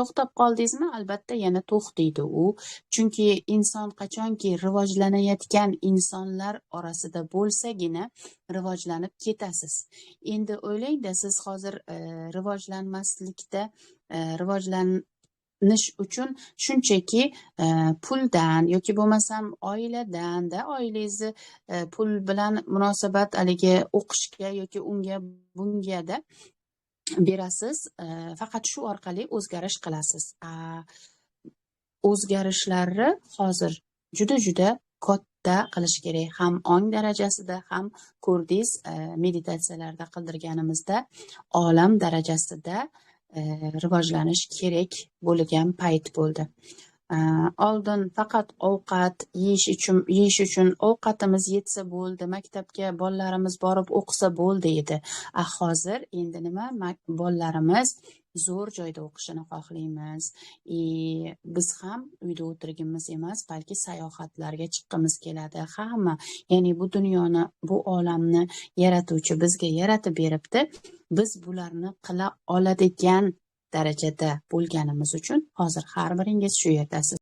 To'xtab qoldingizmi, albatta yana to'xtaydi u. Chunki inson qachonki rivojlanayotgan insonlar orasida bo'lsagina rivojlanib ketasiz. Endi o'ylangda, siz hozir rivojlanmaslikda rivojlanish uchun shunchaki puldan yoki bo'lmasam oiladanda, oilangizni pul bilan munosabat, haligi o'qishga yoki unga bungada berasiz, faqat shu orqali o'zgarish qilasiz. O'zgarishlarni hozir juda juda katta qilish kerak, ham ong darajasida, ham ko'rdingiz, meditatsiyalarda qildirganimizda olam darajasida rivojlanish kerak bo'lgan payt bo'ldi. Oldin faqat ovqat yeyish uchun ovqatimiz yetsa bo'ldi, maktabga bolalarimiz borib o'qisa bo'ldi edi. A hozir endi nima, bolalarimiz zo'r joyda o'qishini xohlaymiz и biz ham uyda o'tirgimiz emas, balki sayohatlarga chiqqimiz keladi hamma. Ya'ni bu dunyoni, bu olamni yaratuvchi bizga yaratib beribdi, biz bularni qila oladigan darajada bo'lganimiz uchun hozir har biringiz shu yerdasiz.